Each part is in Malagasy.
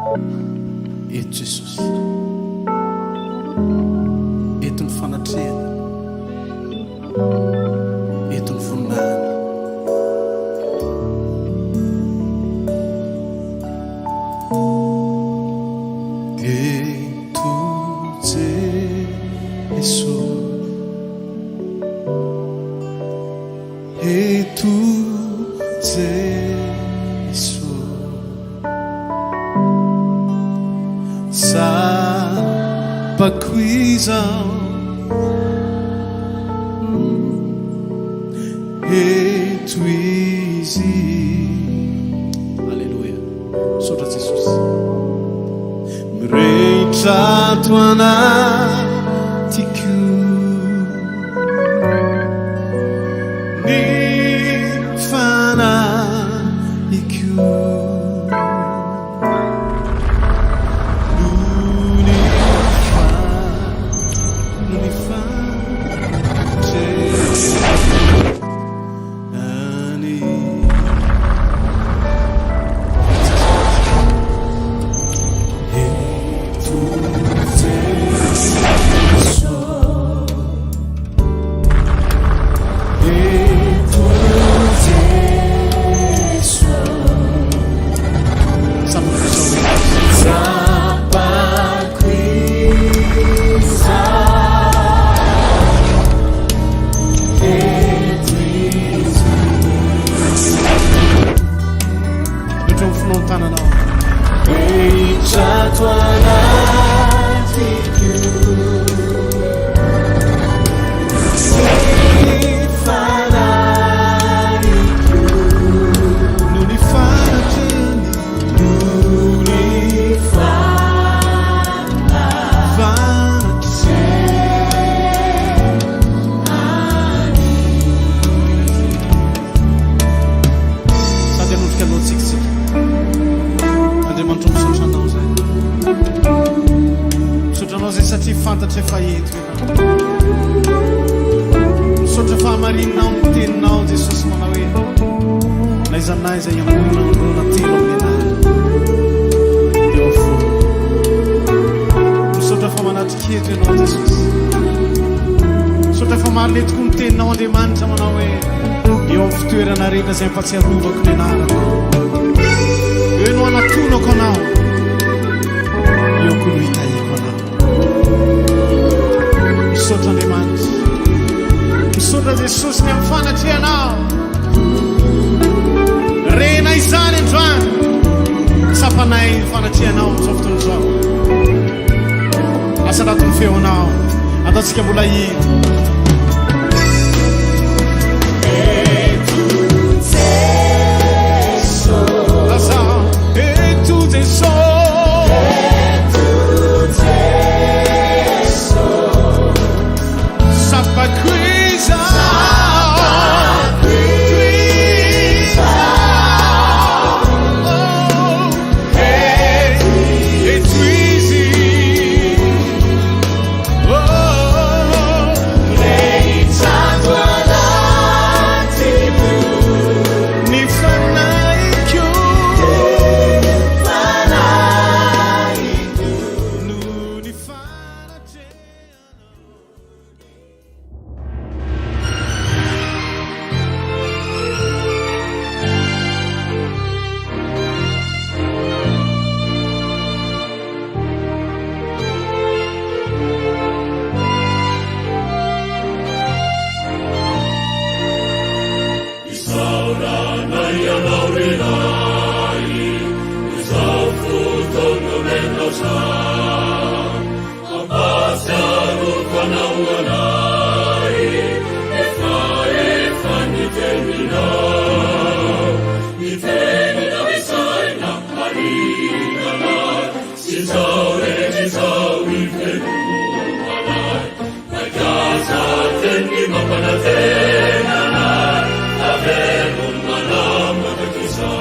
Eto Jesosy. Eto ny fanatrehany. Eto ny voninahiny. Eto Jeso. Eto Jeso. Tsapako izao. Eto Izy. Aleloia. Misaotra Jesosy. Mirehitra ato anatiko. Ny fanahiko. Sady hanondrika lohantsika isika. Andriamanitra misaotra anao izay. Misaotra anao izay satria fantatray fa eto ianao. Misaotra fa hamarininao ny teninao Jesosy manao hoe n'aiza n'aiza iangonana roa na telo amin'ny anarana. Eo afovoany. Misaotra fa manatrika eto ianao Jesosy. Misaotra fa marina tokoa ny teninao Andriamanitra manao hoe eo amin'ny fitoerana rehetra izay ampatsiarovako ny anarako. Eo no anatonako anao. Eo koa no hitahiako anao. Misaotra Andriamanitra. Misaotra Jesosy ny amin'ny fanatrehanao. Renay izany androany. Tsapanay ny fanatrehanao amin'izao fotoana izao. Asa anatin'ny feonao. Ataontsika mbola hira. Eto Jeso. Tsapako izao. Oh, eto Izy. Oh, ny fanahiko. Noho ny fanatrehanao. Isaorana ianao ry Ray, izao fotoana omenao izao. Ampahatsiarovanao anay ny fahefan'ny teninao. Ny teninao izay namparinanay, sy izao rehetra izao ivelomanay. Mampiasa teny mampanantena anay, fa velomana mandrakizay.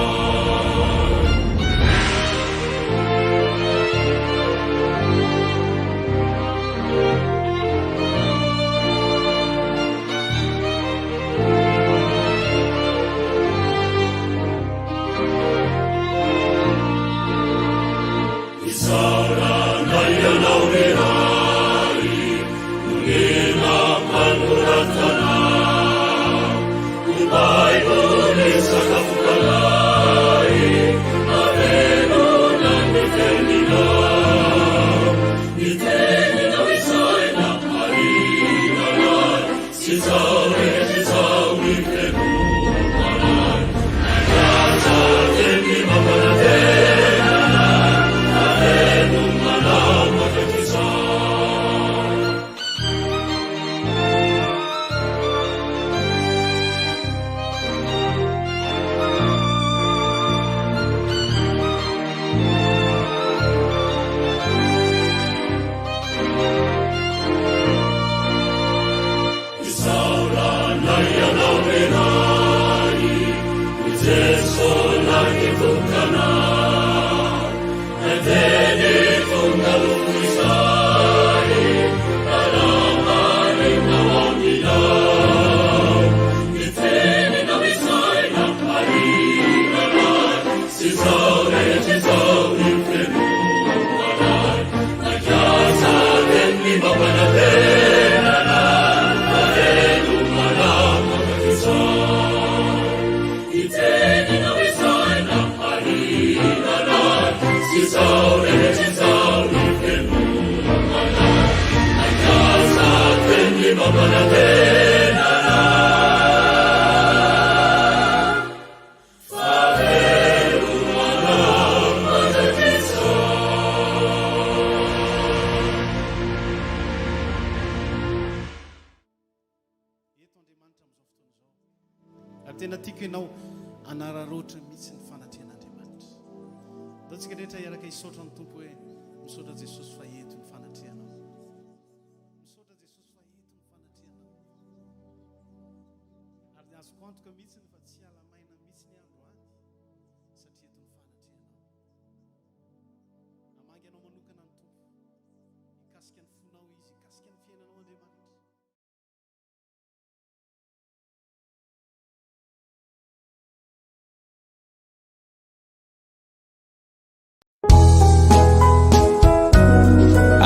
Eto Andriamanitra amin'izao fotoana izao. Ary tena tiako ianao hanararaotra mihitsy ny fanatrehan'Andriamanitra. Andao tsika rehetra hiaraka hisaotra ny Tompo hoe misaotra Jesosy fa eto ny fanatrehanao. Misaotra Jesosy fa eto ny fanatrehanao. Ary azoko antoka mihitsy fa tsy hiala maina mihitsy ny androany satria eto ny fanatrehanao. Hamangy anao manokana ny Tompo. Hikasika ny fonao Izy, hikasika ny fiainanao Andriamanitra.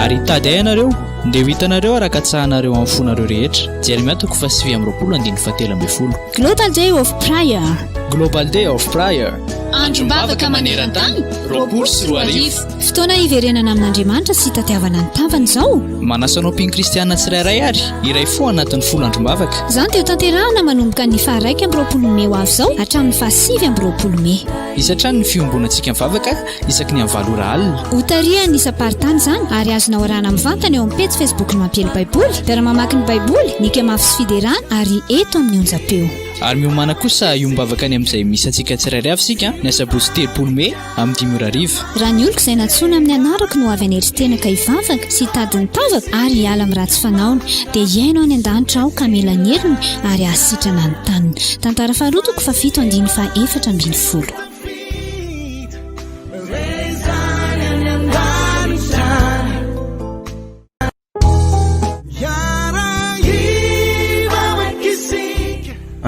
Ary hitady ahy ianareo, dia ho hitanareo aho raha katsahanareo amin'ny fonareo rehetra. Jeremia toko faha29 andininy faha-13. Global Day of Prayer. Global Day of Prayer. Androm-bavaka maneran-tany 2020. Fotoana hiverenana amin'Andriamanitra sy hitadiavana ny tavany izao. Manasa anao mpino kristiana tsirairay ary hiray fo anatin'ny folo androm-bavaka. Izany dia hotanterahina manomboka ny faha 21 mey ho avy izao hatramin'ny faha 29 mey. Hisy hatrany ny fiombonantsika mivavaka isaky ny amin'ny valo ora alina. Hotarihan'ny isam-paritany izany ary azonao arahana mivantana eo amin'ny pejy Facebook-n'ny Mampiely Baiboly, Mpiara-mamaky ny Baiboly, Ny Ikamafy sy Fiderana ary eto amin'ny onjam-peo. Ary miomàna kosa hiombavaka any amin'izay misy antsika tsirairay avy isika ny asabotsy 30 mey amin'ny dimy ora hariva. Raha ny oloko izay nantsoina amin'ny anarako no avy hanery tena ka hivavaka sy hitady ny tavako ary hiala amin'ny ratsy fanaony, dia hihaino any an-danitra aho ka hamela ny helony ary hahasitrana ny taniny. Tantara faharoa toko fahafito andininy faha 14.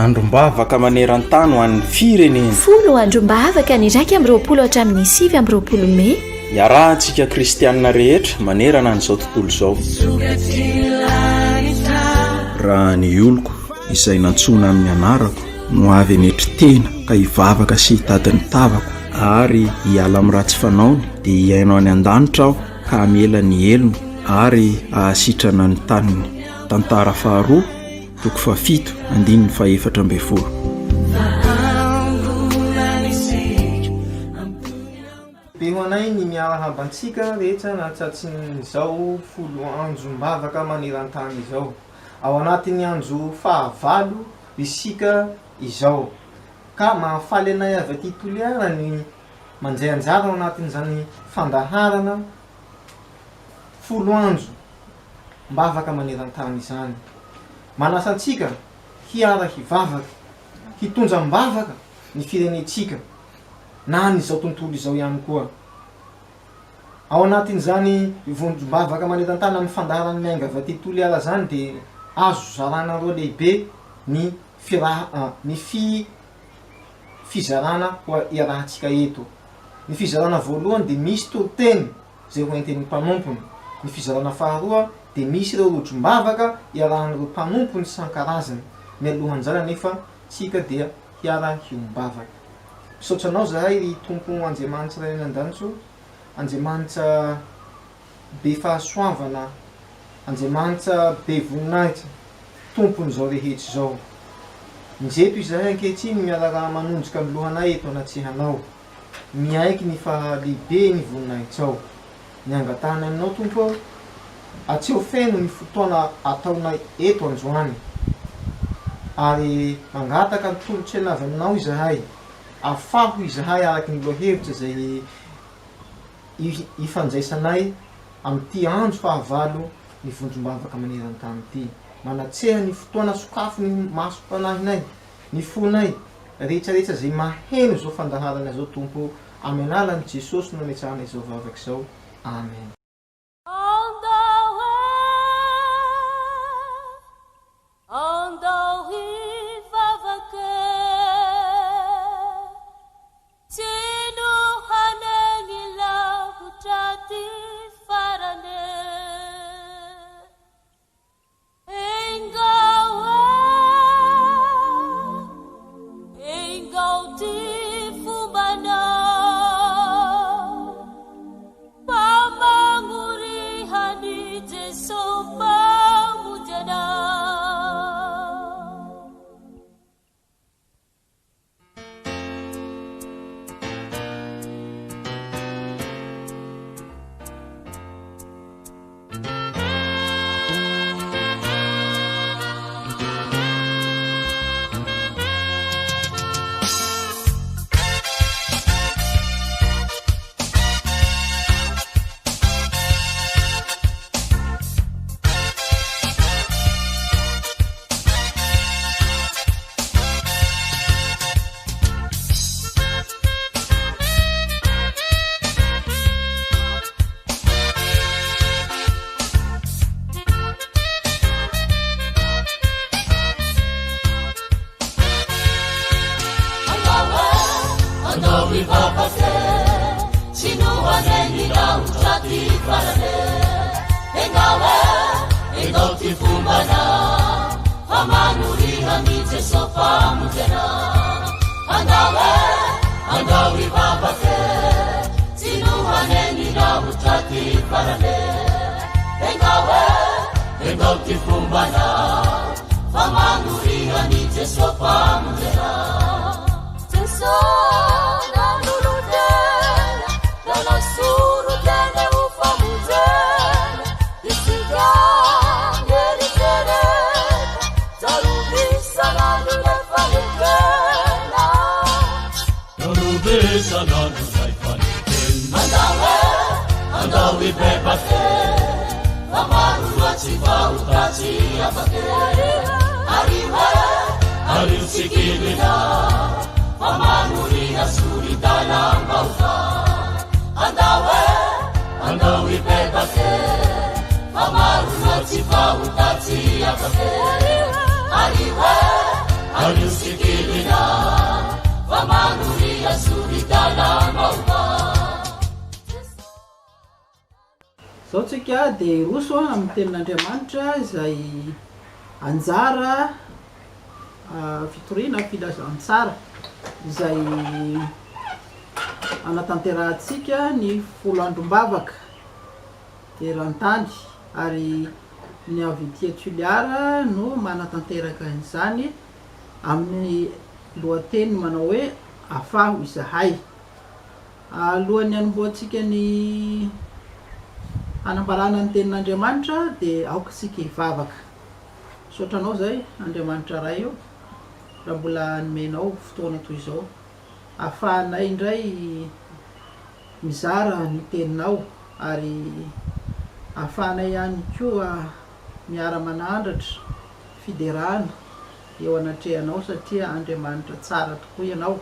Androm-bavaka maneran-tany ho an'ny firenena. Folo androm-bavaka ny 21 hatramin'ny 29 mey. Iarahantsika kristianina rehetra manerana an'izao tontolo izao. Raha ny oloko izay nantsoina amin'ny anarako no avy hanetry tena ka hivavaka sy hitady ny tavako ary hiala amin'ny ratsy fanaony, dia hihaino any an-danitra aho ka hamela ny helony ary hahasitrana ny taniny. Tantara faharoa, toko fahafito, andininy fahefatra ambin'ny folo. Be ho anay ny miarahaba antsika rehetra natsatsin'izao folo androm-bavaka maneran-tany izao. Ao anatin'ny andro fahavalo isika izao. Ka mahafaly anay avy aty Toliara ny Mandray anjara ao anatin'izany fandaharana folo andro mbavaka maneran-tany izany. Manasa antsika hiara hivavaka, hitondra am-bavaka ny firenentsika na ny izao tontolo izao ihany koa. Ao anatin'izany vondrom-bavaka maneran-tany amin'ny fandaharan'ny Miainga avy aty Toliara izany dia azo zarana roa lehibe ny firaha ny fi fizarana ho iarahantsika eto. Ny fizarana voalohany dia misy toriteny izay ho entin'ny mpanompony. Ny fizarana faharoa dia misy ireo rojom-bavaka iarahan'ireo mpanompony isan-karazany. Mialohan'izany anefa tsika dia hiara hiombavaka. Misaotra Anao zahay ry Tompo Andriamanitra Ray any An-danitra o, Andriamanitra be fahasoavana, Andriamanitra be voninahitra, Tompon'izao rehetra izao. Injeto izahay ankehitriny miararaha manondroka ny lohanay eto anatrehanao, miaiky ny fahalehibe ny voninahitrao. Ny angatahanay aminao Tompo ô, atseho feno ny fotoana ataonay eto androany. Ary mangataka ny tolotrena avy aminao izahay, afaho izahay araky ny lohahevitra izay ifandraisanay amin'ity andro fahavalo ny vondrom-bavaka maneran-tany ity. Manatseha ny fotoana sokafy ny masom-panahinay, ny fonay, rehetrarehetra izay maheno izao fandaharana izao Tompo ô, amin'ny anaran'i Jesosy no ametrahana izao vavaka izao. Amen. Andao e, andao hivavaka e. Tsy nohanegny lahotra ty farany e. Engao e, engao ty fombanao. nohanenina ho traty farany Engao e, engao ty fombana Fa manoriha an'i Jeso Mpamonjena Andao e, andao hivavaka e Tsy nohanenina ho traty farany Engao e, engao ty fombana Fa manoriha an'i Jeso Mpamonjena Jeso nanolotena nanasoro tena ho famonjena isika mieritrereta tsarovy isan'andro ilay fanekena Tsarovy isan'andro ilay fanekena Andao e, andao hibebaka e fa maro loatsy fahota tsy afaka e Ario e, ario tsy kivina fa manoriha sori-dalam-baovao Andao e, andao hibebaka e fa maro loatsy fahota tsy afaka e Ario e, ario tsy kivina fa manoriha sori-dalam-baovao Izao tsika dia hiroso amin'ny tenin'Andriamanitra izay anjara fitoriana filazantsara izay hanatanterahantsika ny folo androm-bavaka eran-tany ary ny avy ety Toliara no manatanteraka an'izany amin'ny lohateny manao hoe Afaho izahay. Alohan'ny hanombohantsika ny hanambarana ny Tenin'Andriamanitra dia aoka isika hivavaka. Misaotra Anao izay Andriamanitra Ray o, raha mbola nomenao fotoana toy izao ahafahanay indray mizara ny Teninao ary ahafahanay ihany koa miara-manandratra fiderana eo anatrehanao satria Andriamanitra tsara tokoa Ianao.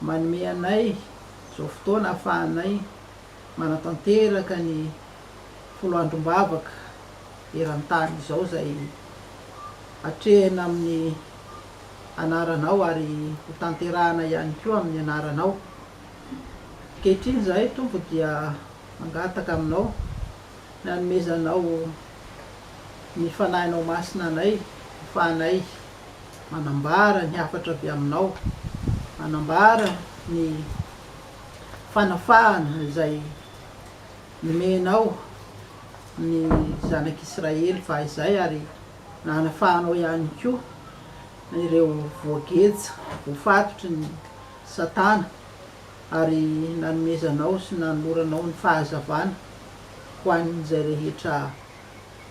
Manome anay izao fotoana ahafahanay manatanteraka ny folo androm-bavaka eran-tany izao izay atrehina amin'ny anaranao ary ho tanterahana ihany koa amin'ny anaranao. Ankehitriny izahay Tompo dia mangataka aminao ny hanomezanao ny Fanahinao Masina anay ahafahanay manambara ny hafatra avy aminao, manambara ny fanafahana izay nomenao ny zanak'Israely fahizay ary nanafahanao ihany koa ireo voageja, voafatotry ny satana ary nanomezanao sy nanoloranao ny fahazavana ho an'izay rehetra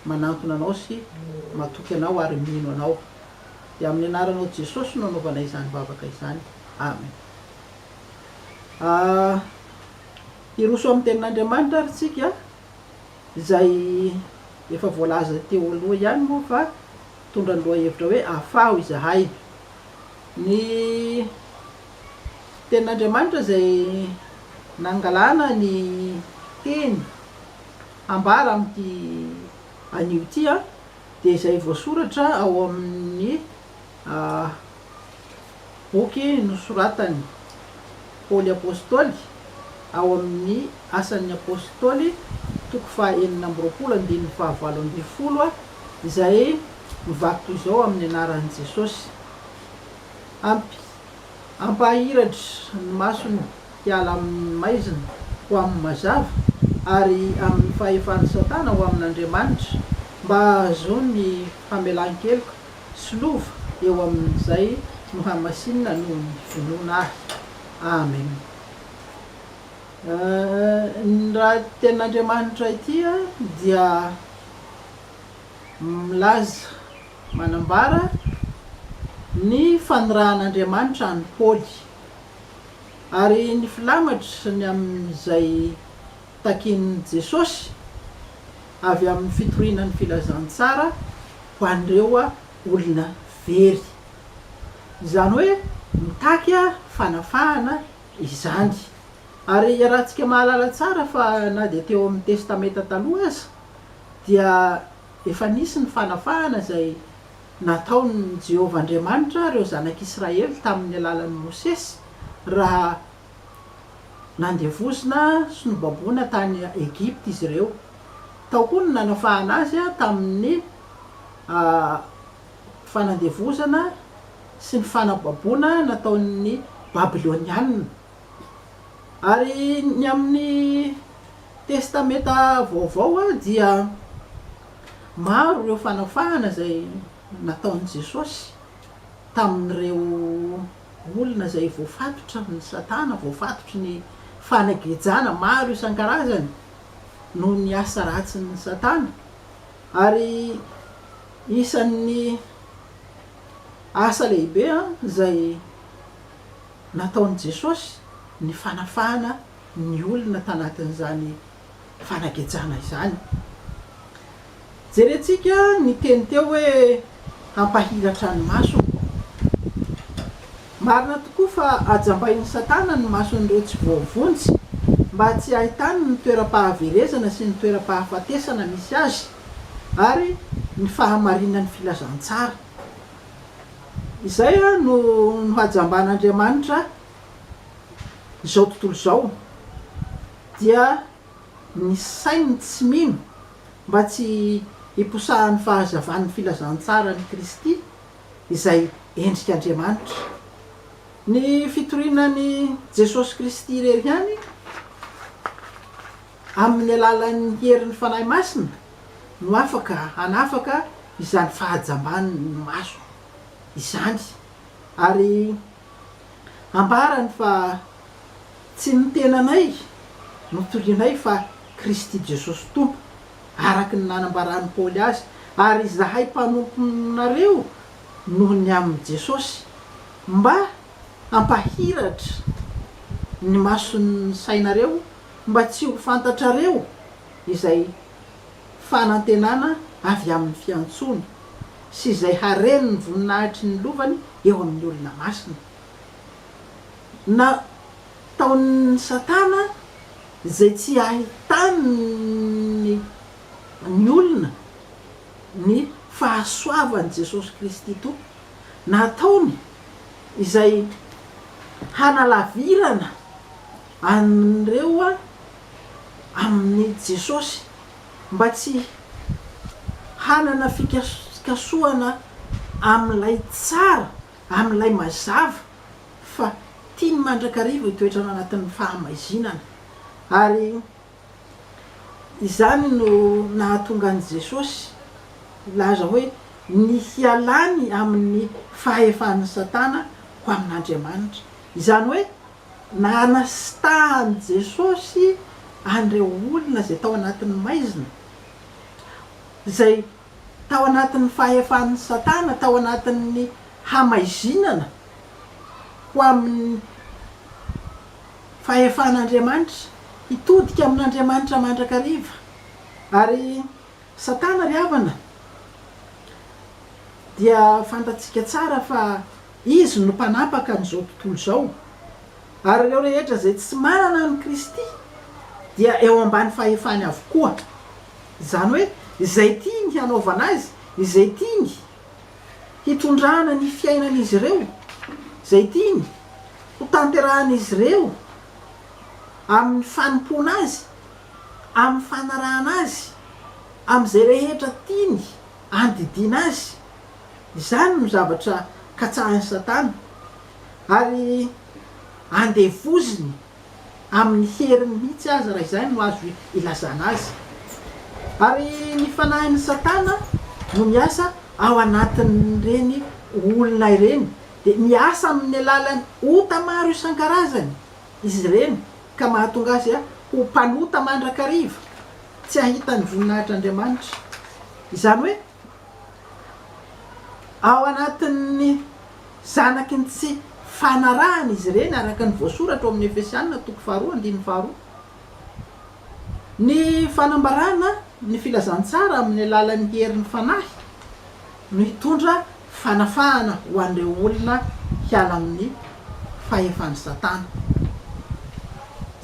manantona anao sy matoky anao ary mino anao. Dia amin'ny anaranao Jesosy no anaovanay izany vavaka izany. Amen. Ah, hiroso amin'ny tenin'Andriamanitra ary tsika, izay efa voalaza teo aloha ihany moa fa mitondra ny lohahevitra hoe afaho izahay. Ny tenin'Andriamanitra izay nangalana ny teny Ambara amin'ity anio ity dia izay voasoratra ao amin'ny boky nosoratan'i Paoly Apostoly ao amin'ny Asan'ny Apostoly toko faha 26 andininy faha 18 izay mivaky toy izao amin'ny anaran'i Jesosy. Ampy Ampahiratra ny masony hiala amin'ny maizina ho amin'ny mazava, ary amin'ny fahefan'i Satana ho amin'Andriamanitra, mba hahazoany famelan-keloka sy lova eo amin'izay nohamasinina noho ny finoana Ahy. Amen. Ny raha tenin'Andriamanitra ity dia milaza. Manambara ny fanirahan'Andriamanitra an'i Paoly, ary ny filamatra ny amin'izay takin'i Jesosy avy amin'ny fitoriana ny filazantsara ho an'ireo olona very. Izany hoe mitaky fanafahana izany. Ary iarahantsika mahalala tsara fa na dia teo amin'ny Testamenta Taloha aza dia Efa nisy ny fanafahana izay nataon'i Jehovah Andriamanitra ireo zanak'Israely tamin'ny alalan'i Mosesy, raha Nandevozina sy nobaboina tany Egypta izy ireo. Tao koa ny nanafahana azy tamin'ny fanandevozana sy ny fanababoana nataon'ny Babylonianina. Ary ny amin'ny Testamenta Vaovao dia maro ireo fanafahana izay nataon'i Jesosy tamin'ireo olona izay voafatotra amin'i Satana, voafatotry ny fanagejana maro isan-karazany noho ny asa ratsin'i Satana. Ary isan'ny asa lehibe izay nataon'i Jesosy ny fanafahana ny olona tanatin'izany fanagejana izany. Jerentsika ny teny teo hoe hampahiratra ny masony. Marina tokoa fa ajambain'i Satana ny mason'ireo tsy voavonjy mba tsy hahitany ny toeram-pahaverezana sy ny toeram-pahafatesana misy azy ary ny fahamarinan'ny filazantsara. Izay no nohajamban'Andriamanitra izao tontolo izao dia ny sain'ny tsy mino mba tsy hiposahan'ny fahazavan'ny filazantsaran'i Kristy izay endrik'Andriamanitra. Ny fitoriana an'i Jesosy Kristy irery ihany amin'ny alalan'ny herin'ny Fanahy Masina no afaka hanafaka izany fahajamban'ny maso izany ary Ambarany fa tsy ny tenanay no torianay fa Kristy Jesosy Tompo, araka ny nanambaran'i Paoly azy, ary izahay mpanomponareo noho ny amin'i Jesosy, mba hampahiratra ny mason'ny sainareo mba tsy ho fantatrareo izay fanantenana avy amin'ny fiantsoany sy izay haren'ny voninahitry ny lovany eo amin'ny olona masina. Nataon'i Satana izay tsy hahitany ny olona ny fahasoavan'i Jesosy Kristy Tompo. Nataony izay hanalavirana an'ireo amin'i Jesosy mba tsy hanana fikasohana amin'ilay tsara, amin'ilay mazava, fa tiany mandrakariva hitoetra ao anatin'ny fahamaizinana. Ary izany no nahatonga an'i Jesosy hilaza hoe ny hialany amin'ny fahefan'i Satana ho amin'Andriamanitra. Izany hoe Nanasitahan'i Jesosy an'ireo olona izay tao anatin'ny maizina, izay tao anatin'ny fahefan'i Satana, tao anatin'ny hamaizinana ho amin'ny fahefan'Andriamanitra, hitodika amin'Andriamanitra mandrakariva. Ary Satana ry havana dia fantatsika tsara fa Izy no mpanapaka an'izao tontolo izao, ary ireo rehetra izay tsy manana an'i Kristy dia eo ambany fahefany avokoa. Izany hoe, izay tiany hanaovana azy, izay tiany hitondrana ny fiainan'izy ireo, izay tiany hotanterahan'izy ireo amin'ny fanompoana azy, amin'ny fanarahana azy, amin'izay rehetra tiany andidiana azy. Izany no zavatra katsahin'i Satana, ary andevoziny amin'ny heriny mihitsy aza, raha izany no azo ilazana azy. Ary ny fanahin'i Satana no miasa ao anatin'ireny olona ireny, dia miasa amin'ny alalan'ny ota maro isan-karazany izy ireny, ka mahatonga azy ho mpanota mandrakariva, tsy hahita ny voninahitr'Andriamanitra. Izany hoe, Ao anatin'ny zanaky ny tsy fanarahana izy ireny, araka ny voasoratra ao amin'ny Efesiana toko faharoa andininy faharoa. Ny fanambarana ny filazantsara amin'ny alalan'ny herin'ny Fanahy no hitondra fanafahana ho an'ireo olona hiala amin'ny fahefan'i Satana.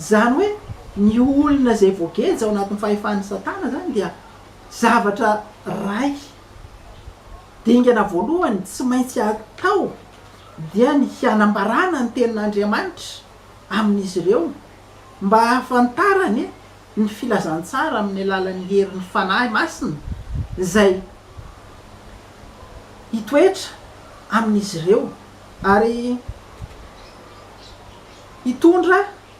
Izany hoe ny olona izay voageja ao anatin'ny fahefan'i Satana izany dia Zavatra iray, dingana voalohany tsy maintsy atao dia ny hanambarana ny Tenin'Andriamanitra amin'izy ireo. mba hahafantarany ny filazantsara amin'ny alalan'ny herin'ny Fanahy Masina izay hitoetra amin'izy ireo ary hitondra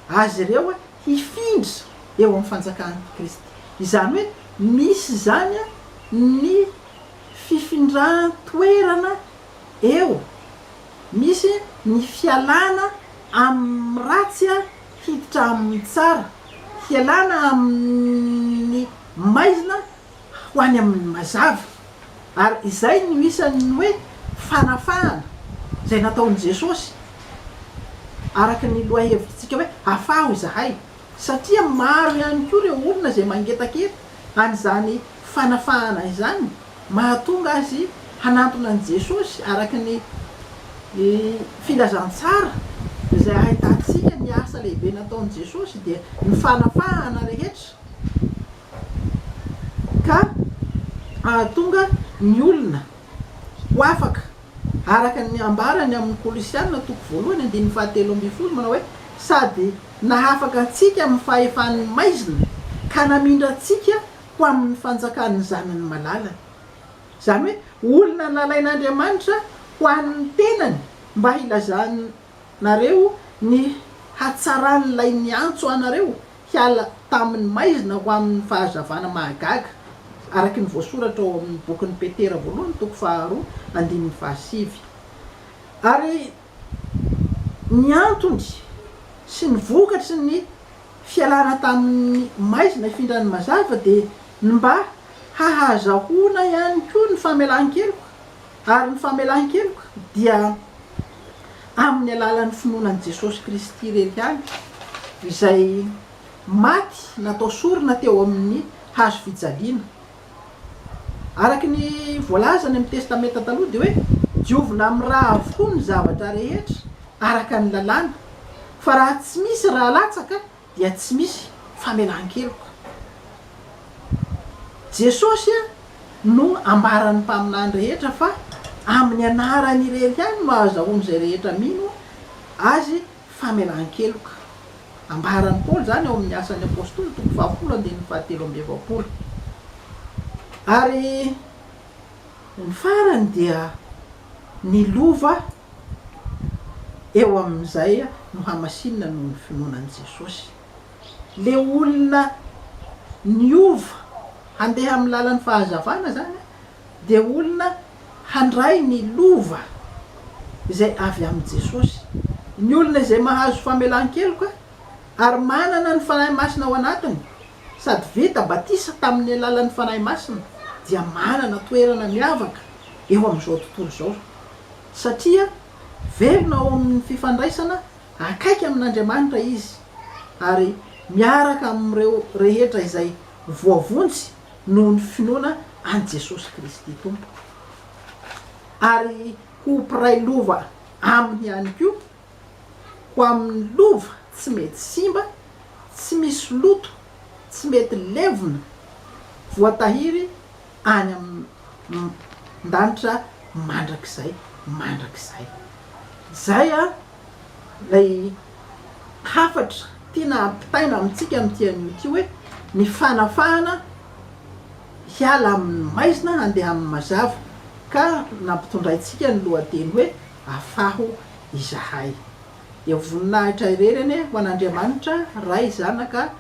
azy ireo hifindra eo amin'ny fanjakan'i Kristy. Izany hoe misy izany ny fifindran-toerana eo, misy ny fialana amin'ny ratsy hiditra amin'ny tsara, hialana amin'ny maizina ho any amin'ny mazava. Ary izay no isan'ny hoe fanafahana izay nataon'i Jesosy, araka ny lohahevitritsika hoe afaho izahay, satria maro ihany koa ireo olona izay mangetaketa an'izany fanafahana izany, mahatonga azy hanantona an'i Jesosy araka ny filazantsara izay ahitantsika ny asa lehibe nataon'i Jesosy dia ny fanafahana rehetra ka hahatonga ny olona ho afaka araka ny ambarany amin'ny Kolosiana toko voalohany andininy fahatelo ambin'ny folo manao hoe sady nahafaka antsika amin'ny fahefan'ny maizina ka namindra antsika ho amin'ny fanjakan'ny Zanany malalany. Izany hoe olona nalain'Andriamanitra ho an'ny tenany mba hilazanareo ny hatsaran'ilay niantso anareo hiala tamin'ny maizina ho amin'ny fahazavana mahagaga, araka ny voasoratra ao amin'ny bokin'i Petera voalohany toko faharoa andininy fahasivy. Ary ny antony sy ny vokatry ny fialana tamin'ny maizina hifindran'ny mazava dia ny mba hahazahoana ihany koa ny famelan-keloka, ary ny famelan-keloka dia amin'ny alalan'ny finoana an'i Jesosy Kristy irery ihany, izay maty natao sorona teo amin'ny hazo fijaliana. Araka ny voalaza any amin'ny Testamenta Taloha dia hoe diovina amin'ny ra avokoa ny zavatra rehetra araka ny lalàna, fa raha tsy misy ra latsaka dia tsy misy famelan-keloka. Jesosy no ambaran'ny mpaminany rehetra fa amin'ny anarany irery ihany no ahazahoan'izay rehetra mino Azy famelan-keloka. Ambaran'i Paoly izany ao amin'ny Asan'ny Apostoly toko fahafolo andininy fahatelo amby efapolo. Ary ny farany dia ny lova eo amin'izay nohamasinina noho ny finoana an'i Jesosy. Le olona niova handeha amin'ny lalan'ny fahazavana izany dia olona handray ny lova izay avy amin'i Jesosy. Ny olona izay mahazo famelan-keloka ary manana ny Fanahy Masina ao anatiny sady vita batisa tamin'ny alalan'ny Fanahy Masina dia manana toerana miavaka eo amin'izao tontolo izao satria velona ao amin'ny fifandraisana akaiky amin'Andriamanitra izy ary miaraka amin'ireo rehetra izay voavonjy noho ny finoana an'i Jesosy Kristy Tompo, ary ho mpiray lova Aminy ihany koa, ho amin'ny lova tsy mety simba, tsy misy loto, tsy mety levona, voatahiry any amin-danitra mandrakizay mandrakizay. Izay ilay hafatra tiana hampitaina amintsika amin'ity anio ity hoe ny fanafahana hiala amin'ny maizina handeha amin'ny mazava ka nampitondraintsika ny lohateny hoe afaho izahay. Dia voninahitra irery anie ho an'Andriamanitra Ray Zanaka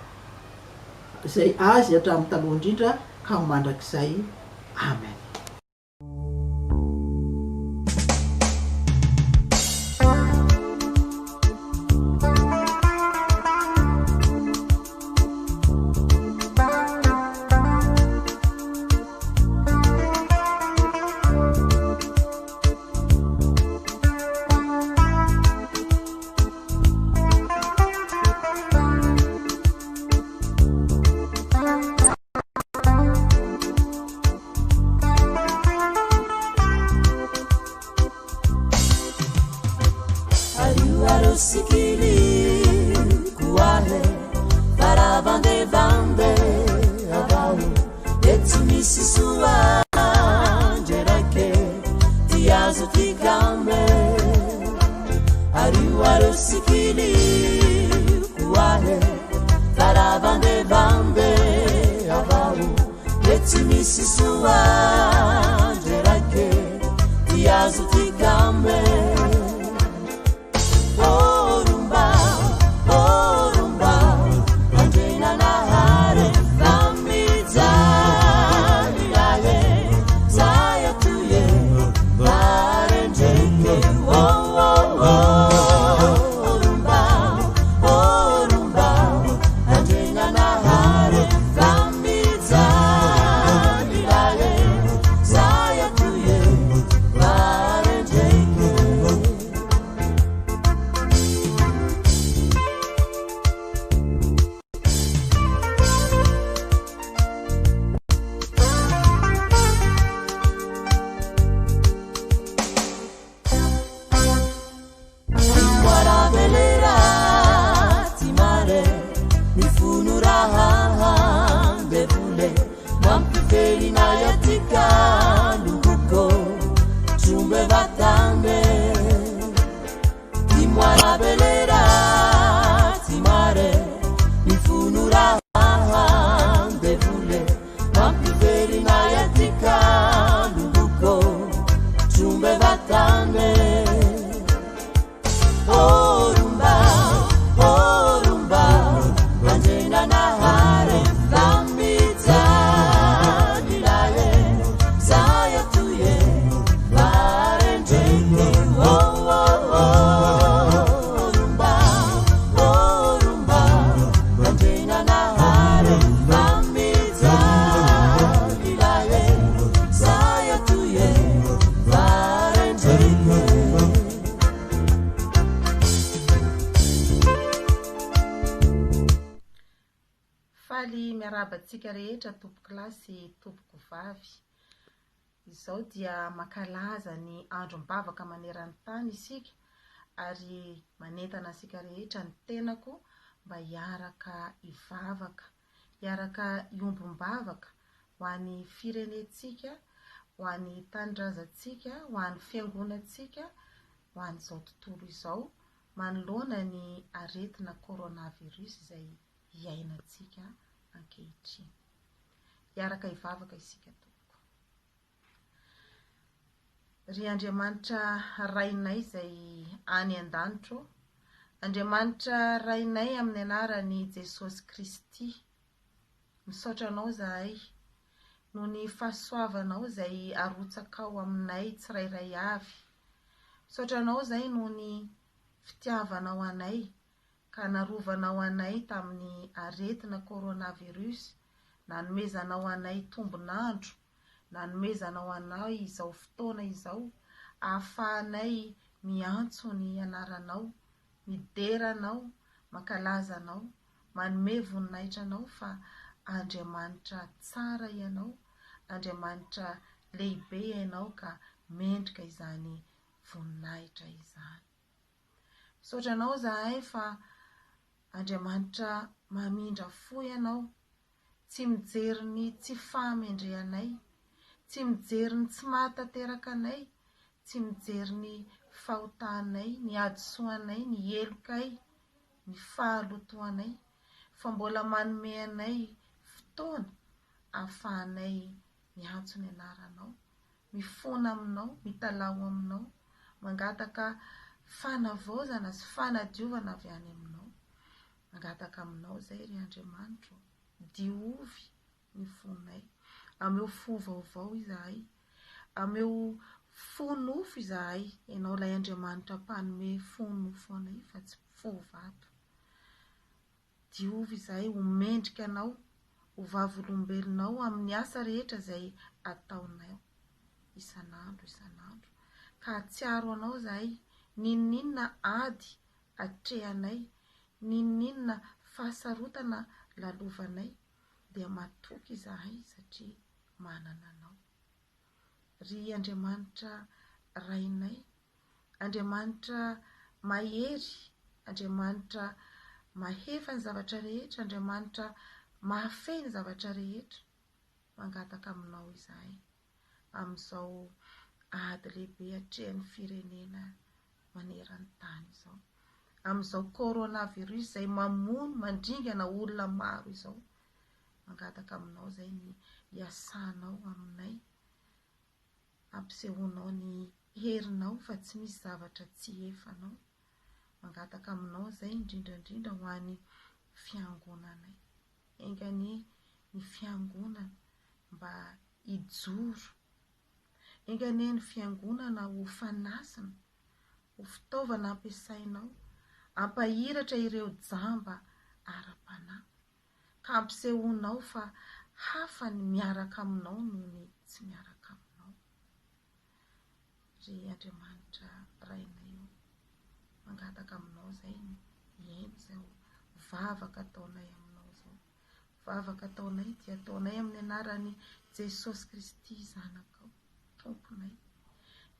izay Azy hatramin'ny taloha indrindra ka ho mandrakizay. Amen. Misy soa ndre raike ty azo tika ame. Oh rumba, oh rumba, Andriananahary fa mijaly ahe, zay atoy e, varendreke. Oh oh oh, rumba, oh rumba, Andriananahary fa mijaly ahe, zay atoy e, varendreke. Oh rumba, oh rumba, Andriananahary fa mijaly ahe, zay atoy e, varendreke. Oh oh oh, rumba, oh rumba, Andriananahary fa mijaly ahe, zay atoy e, varendreke. Faly miarahaba antsika rehetra tompokolahy sy tompokovavy. Izao dia mankalaza ny androm-bavaka maneran-tany isika ary manentana antsika rehetra ny tenako mba hiaraka hivavaka, hiaraka hiombom-bavaka ho an'ny firenentsika, ho an'ny tanindrazantsika, ho an'ny fiangonantsika, ho an'izao tontolo izao manoloana ny aretina coronavirus izay iainantsika ankehitriny. Hiaraka hivavaka isika tompoko. Ry Andriamanitra Rainay izay any an-danitra ô, Andriamanitra Rainay amin'ny anaran'i Jesosy Kristy, misaotra Anao izahay noho ny fahasoavanao izay arotsakao aminay tsirairay avy. Misaotra Anao izahay noho ny fitiavanao anay ka narovanao anay tamin'ny aretina coronavirus, nanomezanao anay tombon'andro, nanomezanao anay izao fotoana izao ahafahanay miantso ny anaranao, midera Anao, mankalaza Anao, manome voninahitra Anao fa Andriamanitra tsara Ianao, Andriamanitra lehibe Ianao ka mendrika izany voninahitra izany. Misaotra Anao izahay fa Andriamanitra mamindra fo Ianao, tsy mijery ny tsy fahamendrehanay, tsy mijery ny tsy mahatanteraka anay, tsy mijery ny fahotanay, ny hadisoanay, ny helokay, ny fahalotoanay, fa mbola manome anay fotoana ahafahanay miantso ny anaranao, mifona aminao, mitalaho aminao, mangataka fanavaozana sy fanadiovana avy any aminao. Mangataka aminao izay ry Andriamanitro ô, diovy ny fonay. Ameo fo vaovao izahay. Ameo fo nofo izahay. Ianao ilay Andriamanitra mpanome fo nofo anay fa tsy fo vato. Diovy izahay ho mendrika Anao, ho vavolombelonao amin'ny asa rehetra izay ataonay isan'andro isan'andro. Ka hahatsiaro Anao izahay, n'inon'inona ady atrehanay, n'inon'inona fahasarotana lalovanay, dia matoky izahay satria manana Anao. Ry Andriamanitra Rainay, Andriamanitra mahery, Andriamanitra mahefa ny zavatra rehetra, Andriamanitra mahafehy ny zavatra rehetra, mangataka aminao izahay amin'izao ady lehibe atrehan'ny firenena maneran-tany izao, amin'izao coronavirus izay mamono, mandringana olona maro izao. Mangataka aminao izay ny hiasanao aminay, hampisehoanao ny herinao fa tsy misy zavatra tsy efanao. Mangataka aminao izay indrindra indrindra ho an'ny fiangonanay. Enga anie ny fiangonana mba hijoro. Enga anie ny fiangonana ho fanasina, ho fitaovana ampiasainao hampahiratra ireo jamba ara-panahy, ka hampisehoanao fa hafa ny miaraka aminao noho ny tsy miaraka aminao. Ry Andriamanitra Rainay ô, mangataka aminao izay ny hihaino izao vavaka ataonay aminao izao. Vavaka ataonay dia ataonay amin'ny anaran'i Jesosy Kristy Zanakao, Tomponay.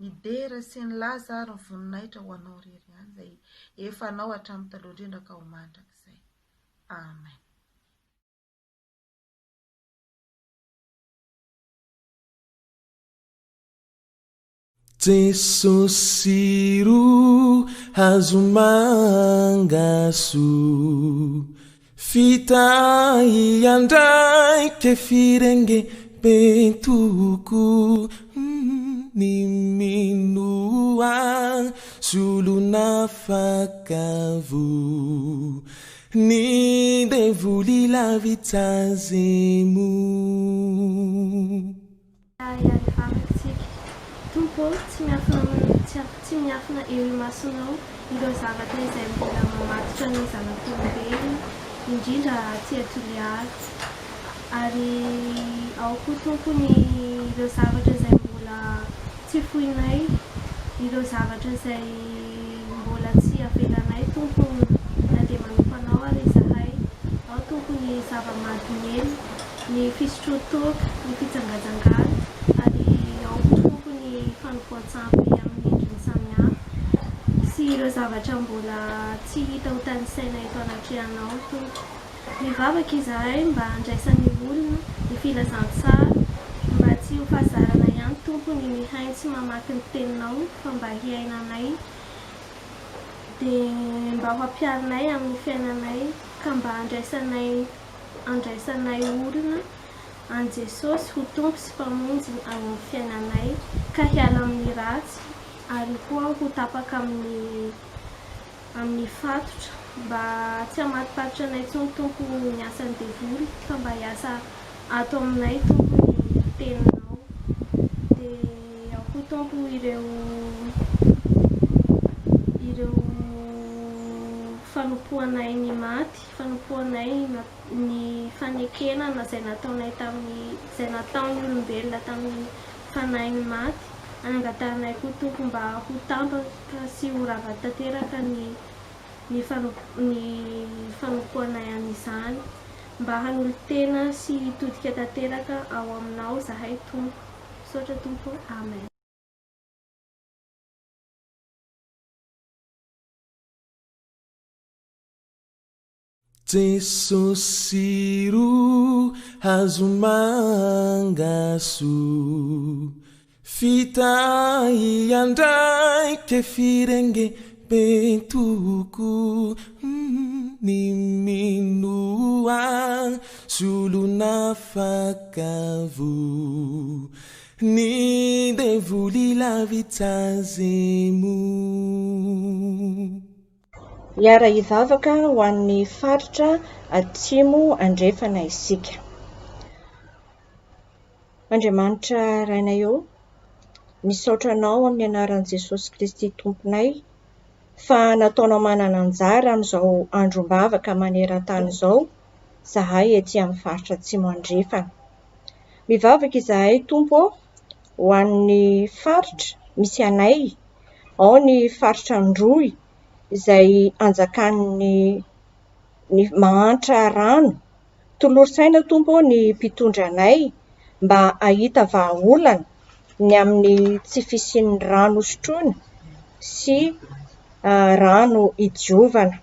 Ny dera sy ny laza ary ny voninahitra ho Anao irery ihany izay efa Anao hatramin'ny taloha indrindra ka ho mandrakizay. Amen. Jesosy ro hazomanga soa Fitahian-draike firenge be toko Ny minoa solon'afakavo Ny devoly lavitsa zemo. Hiara-hivavaka isika. Tompo ô, tsy miafina amin'ny, tsy miafina eo imasonao ireo zavatra izay mbola mamatotra ny zanak'olombelona, indrindra aty Toliara. Ary ao koa Tompo ny ireo zavatra izay mbola tsy foinay, ireo zavatra izay mbola tsy avelanay Tompo na dia manompo Anao ary izahay. Ao Tompo ny zava-mahadomelina. ny fisotroan-toaka, ny fijangajangana, ary ao koa Tompo ny fanompoan-tsampy amin'ny endriny samihafa, sy ireo zavatra mbola tsy hita ho tanisaina eto anatrehanao, Tompo. Mivavaka izahay mba handraisan'ny olona ny filazantsara, mba tsy ho fahazarana ihany, Tompo, ny mihaino sy mamaky ny Teninao, fa mba hiainanay, dia mba ho ampiharinay amin'ny fiainanay, ka mba handraisanay andraisanay olona an'i Jesosy ho Tompo sy Mpamonjy ao amin'ny fiainanay ka hiala amin'ny ratsy ary koa ho tapaka amin'ny amin'ny fatotra mba tsy hamatopatotra anay intsony Tompo ny asan'ny devoly fa mba hiasa ato aminay Tompo ny teninao dia ao koa Tompo ireo ireo fanompoanay ny maty fanompoanay ny fanekena izay nataonay tamin'ny izay nataon'ny olombelona tamin'ny fanahin'ny maty, anangatahanay koa Tompo mba ho tampaka sy ho rava tanteraka ny ny ny fanompoanay an'izany, mba hanolo-tena sy hitodika tanteraka ao Aminao zahay Tompo. Misaotra Tompo. Amen. Jesosy ro hazomanga soa Fitahian-draike firenge be toko Ny minoa solon'afakavo Ny devoly lavitsa zemo. Hiara-hivavaka ho an'ny faritra Atsimo Andrefana isika. Andriamanitra Rainay ô, misaotra Anao amin'ny anaran'i Jesosy Kristy Tomponay fa nataonao manana anjara amin'izao androm-bavaka maneran-tany izao izahay ety amin'ny faritra Atsimo Andrefana. Mivavaka izahay Tompo ô ho an'ny faritra misy anay, ao ny faritra Androy izay anjakan'ny ny mahantra rano. Tolory saina Tompo ô ny mpitondra anay mba hahita vahaolana ny amin'ny tsy fisian'ny rano hosotroina sy rano hidiovana.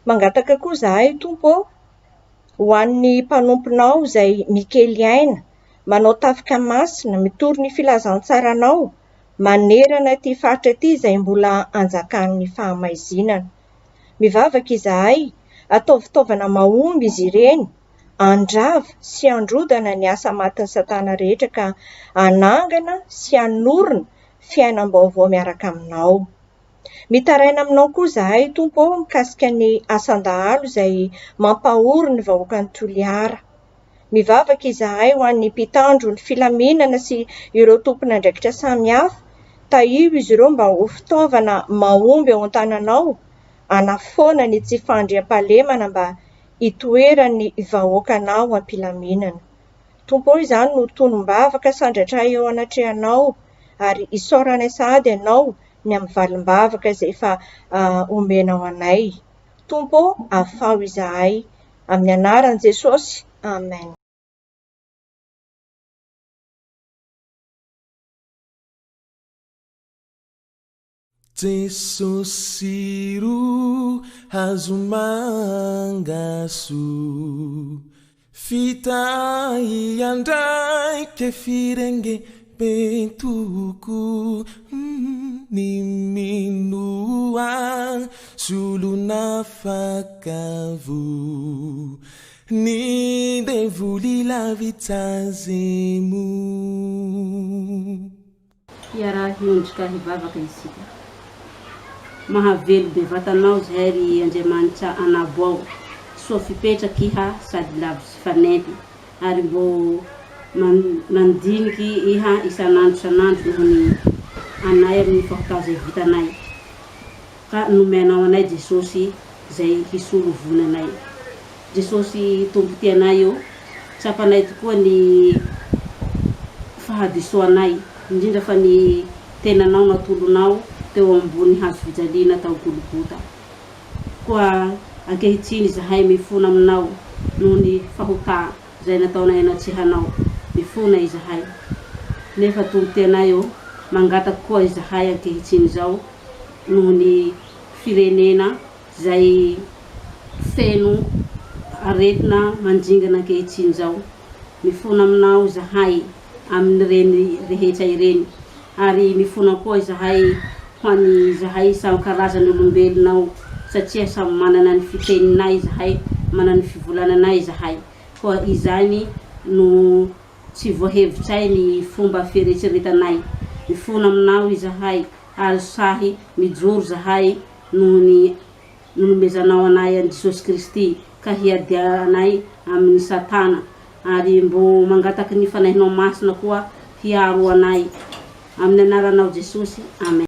Mangataka koa izahay Tompo ô ho an'ny mpanomponao izay mikely aina, manao tafika masina, mitory ny filazantsaranao manerana ity faritra ity izay mbola anjakan'ny fahamaizinana. Mivavaka izahay, ataovy fitaovana mahomby izy ireny. handrava sy handrodana ny asa matin'i Satana rehetra ka hanangana sy hanorina fiainam-baovao miaraka aminao. Mitaraina aminao koa izahay, Tompo ô, mikasika ny asan-dahalo izay mampahory ny vahoakan'i Toliara. Mivavaka izahay ho an'ny mpitandro ny filaminana sy ireo tompon'andraikitra samihafa, tahio izy ireo mba ho fitaovana mahomby eo an-tananao hanafoana ny tsy fandriampahalemana mba hitoeran'ny vahoakanao am-pilaminana. Tompo ô, izany no tonom-bavaka sandratray eo anatrehanao ary isaoranay sahady Ianao ny amin'ny valim-bavaka izay efa omenao anay. Tompo ô, afaho izahay. Amin'ny anaran'i Jesosy, Amen. Jesosy ro hazo manga soa Fitahian-draike firenge be toko Ny minoa solon'afaka vo Ny devoly lavitsa azy moa. Hiara-hiondrika hivavaka isika. Mahavelo bevata anao zahay ry Andriamanitra anabo ao, soa fipetraky iha sady lavitsy fanempy, ary mbô mandiniky iha isan'andro isan'andro noho ny anay amin'ny fahotà zay vitanay. Ka nomenao anay Jesosy zay hisolo voina anay. Jesosy Tompo tianay ô, tsapanay tokoa ny fahadisoanay, indrindra fa ny tenanao natolonao teo ambony hazo fijaliana tao Gologota. Koa ankehitriny izahay mifona aminao noho ny fahotà izay nataonay anatrehanao. Mifona izahay. Nefa Tompo tianay ô, mangataka koa izahay ankehitriny izao noho ny firenena izay feno aretina mandringana ankehitriny izao. Mifona aminao izahay amin'ireny rehetra ireny, ary mifona koa izahay ho an'izahay samy karazany olombelona ao, satria samy manana ny fiteninay izahay, manana ny fivolananay izahay. Koa izany no tsy voahevitray ny fomba fieretreretanay. Mifona aminao izahay, ary sahy mijoro izahay noho ny nanomezanao anay an'i Jesosy Kristy ka hiadianay amin'i Satana ary mbo mangataky ny Fanahinao Masina koa hiaro anay. Amin'ny anaranao Jesosy. Amen.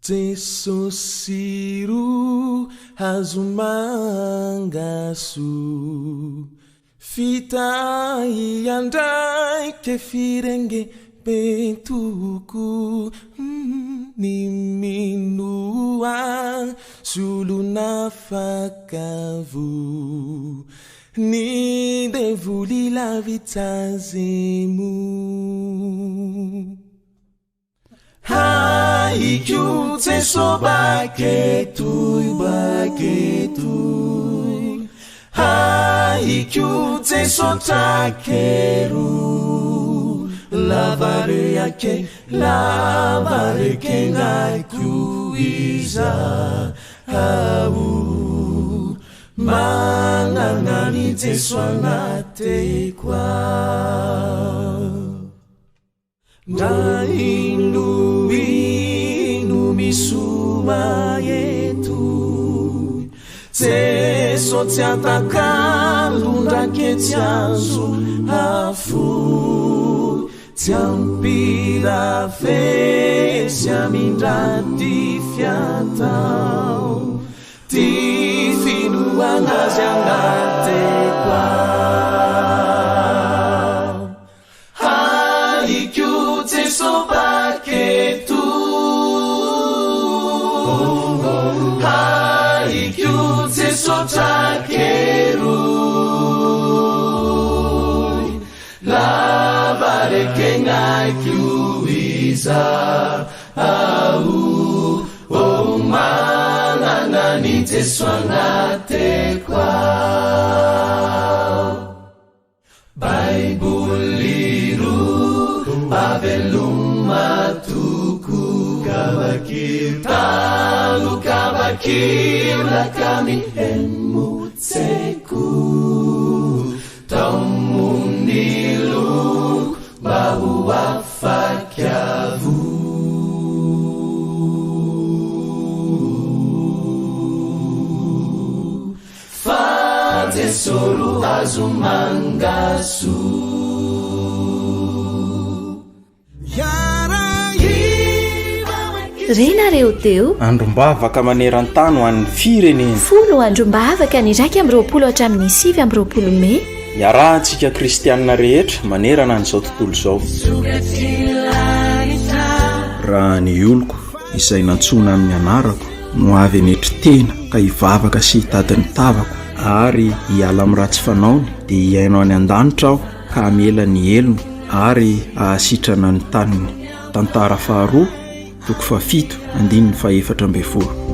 Jesosy ro hazo manga soa Fitahian-draike firenge be toko Ny minoa solon'afaka voa Ny devoly lavitsa azy moa. Haiko Jeso baketoy baketoy Haiko Jeso trakero Lava rehake lava reke gn'aiko izaho Magnana an'i Jeso agnateko ao. Ndra ino ino misoma eto Jeso tsy atakalo ndrake tsy azo afoy Tsy ampirafesy amindra ty fiatao Ty finoana azy agnateko ao. Haiko Jeso paketo Haiko Jeso trakeroy Lava reke gn'aiko izaho Oh manana an'i Jeso agnateko ao. Baiboly ro aveloma toko ka vakio. Rano ka vakio laka mihemotse ko Taomon'ny loko mba ho afak'avo Fa Jeso ro hazomanga soa. Renareo teo. Androm-bavaka maneran-tany ho an'ny firenena. Folo androm-bavaka ny 21 hatramin'ny 29 mey. Iarahantsika kristianina rehetra manerana an'izao tontolo izao. Raha ny oloko izay nantsoina amin'ny anarako no avy hanetry tena ka hivavaka sy hitady ny tavako ary hiala amin'ny ratsy fanaony dia hihaino any an-danitra aho ka hamela ny helony ary hahasitrana ny taniny. Tantara faharoa, toko fahafito, andininy faha-14.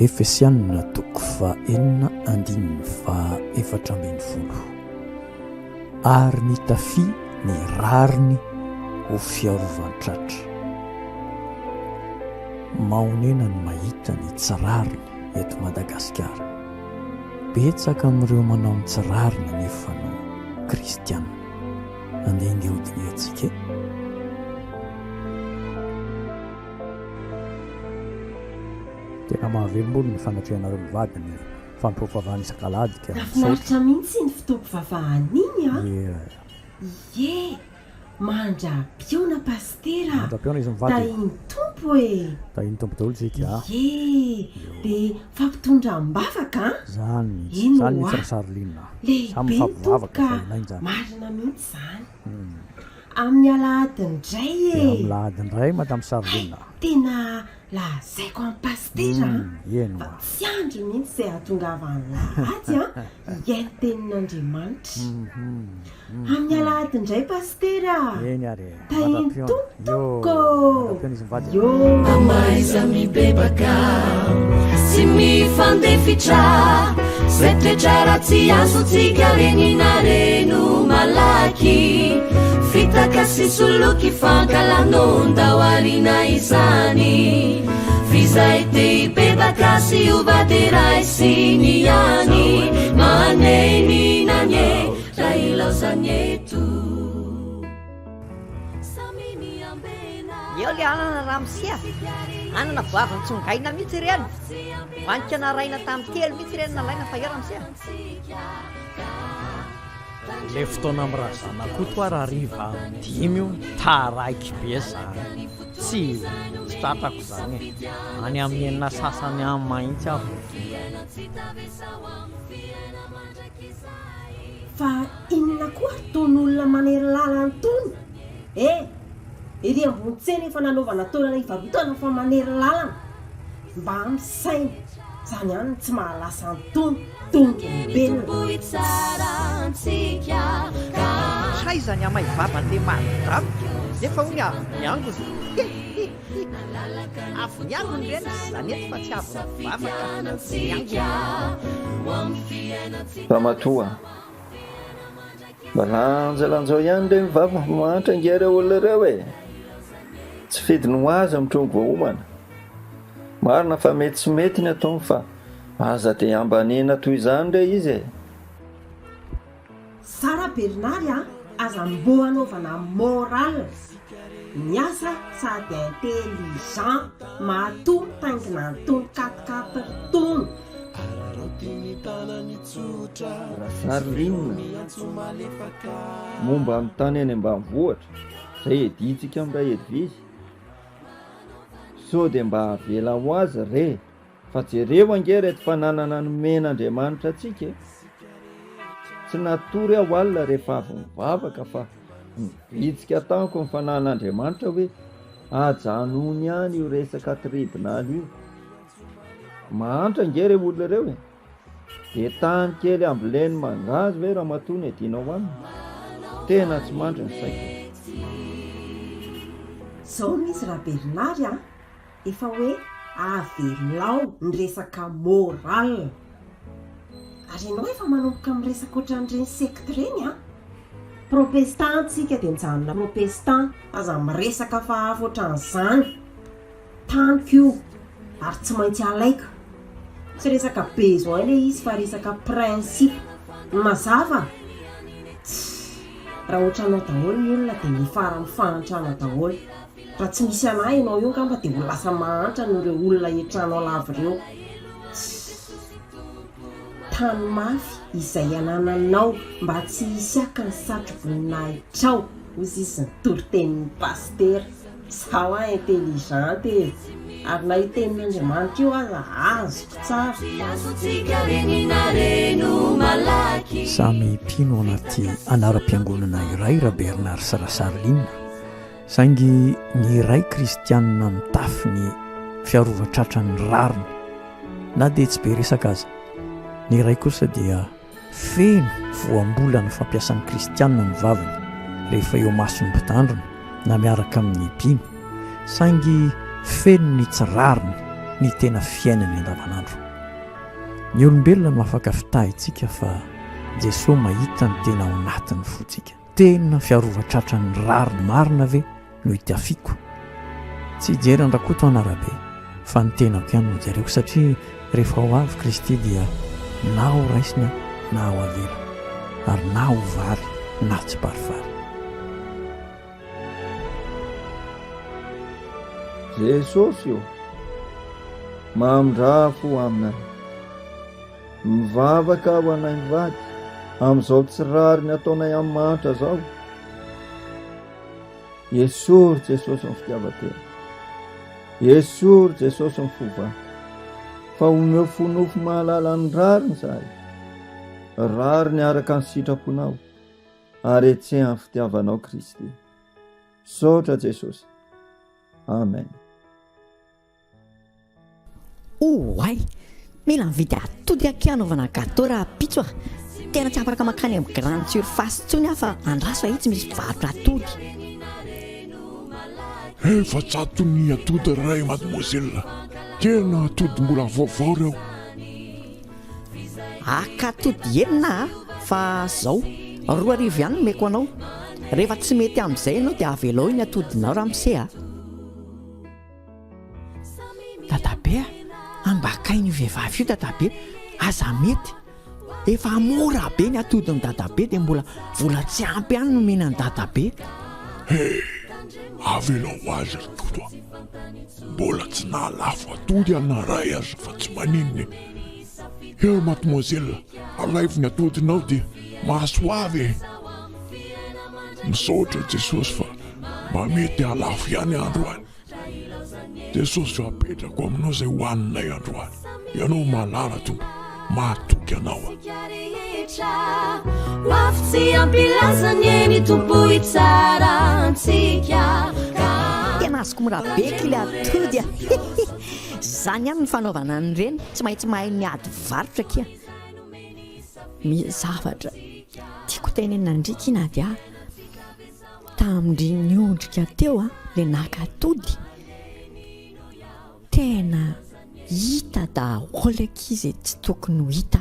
Efesianina toko fahenina andininy faha 14. Ary nitafia ny rariny ho fiarovan-tratra. Mahonena ny mahita ny tsy rariny eto Madagasikara. Betsaka amin'ireo manao ny tsy rariny anefa no kristiana. Andeha ange hodinihantsika e! Tena mahavelom-bolo ny fanatrehanareo mivady ny fanompoam-pivavahana isak'alahady ka misaotra. Nafinaritra mihitsy iny fotoam-pivavahana iny an! Ie. Ie! Mandra-pihaona Pasitera a! Mandra-pihaona izy mivady e! Tahin'ny Tompo e! Tahin'ny Tompo daholo isika a! Ie! Dia mifampitondra am-bavaka an! Zany mihitsy, Eny zany ho'a! mihitsy Rasaroline a! Lehibe Samy ny Tompo mifampivavaka ka! fa ilaina izany. Marina mihitsy izany. Amin'ny alahady indray e! Dia amin'ny lahady indray Madame Saroline a! Tena Lazaiko an'i Pasitera an, Eny fa oa. tsy andry mihitsy izay hahatongavan'ny lahady an, hihaino tenin'Andriamanitra. Amin'ny alahady indray Pasitera a! Eny ary e. Tahin'ny Mandra-pihaona. Tompo Yo. tompoko ô! Mandra-pihaona izy mivady e. Yo! Mahaiza mibebaka sy mifandefitra Zay toetra ratsy azontsika renina reno malaky Fitaka sy soloky fankahalana ndao ariana izany F'izay te hibebaka sy hiova dia raisiny ihany Manenina anie raha ilaozany eto Samy miambena Eo le anana ramose a! Anana vao avy nitsongaina mihitsy ireny! Vanika naraina tamin'ny telo mihitsy ireny nalaina fa eo ramose a! Le fotoana am razanakoto ary hariva am dimy io taraiky be zany tsy tsy tratrako zany e any amin'ny enina sasany any mahintsy aho vao tonga. Fa inona koa ary tony olona manery lalana tony e! Ery ambony tsena efa nanaovana toerana hivarotana fa manery lalana. Mba misaina. Zany ihany no tsy mahalasa an'itony tondrombelona. Traiza ny hamay vavan'le madame nefa hono avy niangona. Hi hi hi. Avy niangona ireny ry zanety fa tsy avy nivavaka. Niangona. Ramatoa, mba lanjalanjao ihany re ny vava fa mahantra ange ireo olona ireo e! Tsy fidiny ho azy mitrongy vao homana. Marina fa mety tsy mety ny ataony fa aza dia ambaniana toy izany re izy e! Zara Bernard a, aza mbô anaovana moral, miasa sady intelligent, matoa mitaingina an'itony quatre quatre itony. Rasarline, momba ny tany any ambanivohitra izay iadiantsika amin'i Raherivise, sao dia mba avela ho azy re fa jereo ange ireto fananana nomen'Andriamanitra antsika e! Tsy natory aho alina rehefa avy nivavaka fa nibitsika tamiko ny fanan'Andriamanitra hoe ajanony ihany io resaka tribonaly io. Mahantra ange ireo olona ireo e! Dia tany kely amboleny mangahazo ve ramatoa no iadianao aminy? Tena tsy mandry ny saiko e! Zao mihintsy Rabernary a! Efa hoe avelao ny resaka morale! Ary ianao efa manomboka miresaka ohatran'ireny secte ireny an! Protestant tsika dia mijanona protestant, aza miresaka hafahafa ohatran'izany! Taniko io ary tsy maintsy alaiko. Tsy resaka besoin le izy fa resaka principe. Mazava? Tssy. Raha ohatranao daholo ny olona dia miafara amin'ny fahantrana daholo. Raha tsy misy anah ianao io angamba dia ho lasa mahantra noho ireo olona ietranao lava ireo. Tssy. Tano mafy izay anananao mba tsy hisy haka ny satro-boninahitrao, hozy izy ny toritenin'ny pasitera. Za hoa intelligente e! Ary na io tenin'Andriamanitra io aza azoko tsara. Samy mpino ao anaty anaram-piangonana iray Rabernard sy Rasarline, saingy ny iray kristianina mitafy ny fiarovan-tratran'ny rariny na dia tsy be resaka aza, ny iray kosa dia Feno voambolana fampiasan'ny kristiana ny vavany rehefa eo imason'ny mpitandrina na miaraka amin'ny mpino, saingy feno ny tsy rariny ny tena fiainany andavanandro. Ny olombelona no afaka fitahintsika fa Jesoa mahita ny tena ao anatin'ny fontsika. Tena fiarovan-tratran'ny rariny marina ve no itafiako? Tsy hijery an-dRakoto aho na Rabe fa ny tenako ihany no jereko satria rehefa ho avy Kristy dia na ho raisina na ho avela ary na ho vary na tsiparifary. Jesosy ô! Mamindrà fo aminay. Mivavaka ho anay mivady amin'izao tsy rariny ataonay amin'ny mahantra zao. Esory Jesosy ny fitiavan-tena. Esory Jesosy ny fo vato. Fa omeo fo nofo mahalala ny rariny izahay. Rariny araka ny sitraponao ary hetsehan'ny fitiavanao Kristy. Misaotra Jesosy. Amen. Oay! Mila mividy atody akia hanaovana gateau rahampitso a! Tena tsy afaka mankany amin'ny grande surface intsony aho fa andraso ahitsy misy mpivarotra atody. 400 ny atody ray mademoiselle, tena atody mbola vaovao reo. Aka atody enina a! Fa zao, 2000 ihany no omeko anao. Rehefa tsy mety amin'izay ianao dia avelao iny atodinao ramose a! Dadabe a! Ambakain'io vehivavy io dadabe, aza mety! Efa mora be ny atodin'i dadabe dia mbola vola tsy ampy ihany no omena an'i dadabe. He! Avelao ho azy ry Toto a! Mbola tsy nahalafo atody aho na iray aza fa tsy maninona e! Eo mademoiselle, alaivo ny atodinao dia mahasoava e! Misaotra Jesosy fa mba mety hahalafo ihany aho androany. Jesosy fa apetrako aminao izay hohaninay androany. Ianao mahalala Tompo, mahatoky anao aho. Ho avy tsy hampilaza anie ny Tompo hitsara antsika. Tena azoko mora be ky le atody a! Zany ihany ny fanaovana an'ireny, tsy maintsy mahay miady varotra akia. Misy zavatra tiako tenenina ndry ki Nadia a! Tamin-dry niondrika teo a, le naka atody, tena hita daholo akia ze tsy tokony ho hita,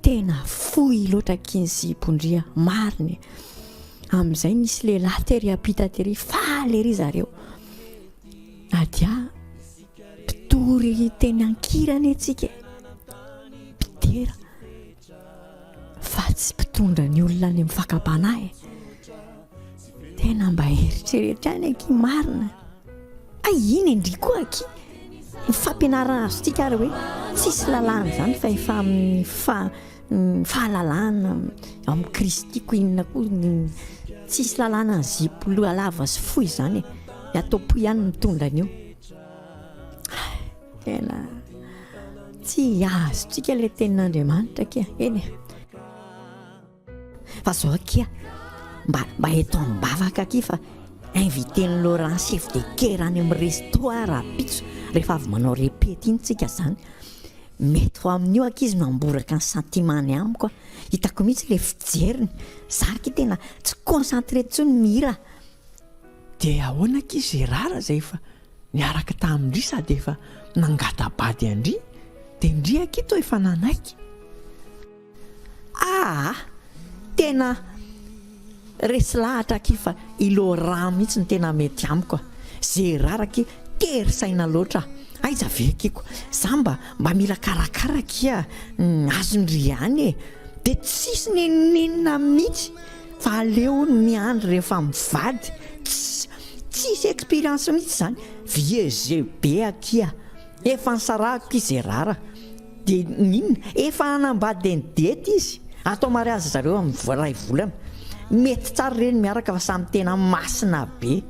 tena fohy loatra akia ny zipon-dry a, marina e! Amin'izay nisy lehilahy tery ampita tery, faly ery zareo, Nadia, mpitory teny an-kira anie tsika e, mpidera. Fa tsy mpitondra ny olona any amin'ny fakam-panahy e. Tena mba eritrereto ihany akia marina. Ay iny ndry koa akia. Ny fampianarana azontsika ary hoe. Tsisy lalàna izany fa efa amin'ny fa ny fahalalana ao amin'i Kristy ko inona koa ny tsisy lalàna ny zipo loha lava sy fohy izany e. Ny ataom-po ihany no mitondra an'io. Tena tsy azontsika ilay tenin'Andriamanitra akia. Eny e. Fa zao akia, mba mba eto am-bavaka akia fa invité-n'i Laurent chef de chœur any amin'ny resto aho rahampitso rehefa avy manao répète iny tsika zany. Mety ho amin'io akia izy no hamboraka ny sentiment-ny amiko a. Hitako mihitsy le fijeriny. Za akia tena tsy concentré intsony mihira. Dia ahoana akia Gérard zay efa niaraka tamin-dry sady efa nangata-bady an-dry dia ndry akia toa efa nanaiky. Aa! Tena resy lahatra akia fa i Laurent mihitsy no tena mety amiko a! Gérard akia tery saina loatra a! Aiza ve akia ko! Za mba mba mila karakara akia azon-dry ihany e! Dia tsisy n'inon'inona mihitsy fa aleo hono miandry rehefa mivady! Tss! Tsisy expérience mihitsy zany! Vieux jeu be akia! Efa nisarahako i Gérard dia n'inona? Efa hanambady an'i Dety izy, atao mariazy zareo amin'ny iray volana. Mety tsara ireny miaraka fa samy tena masina be.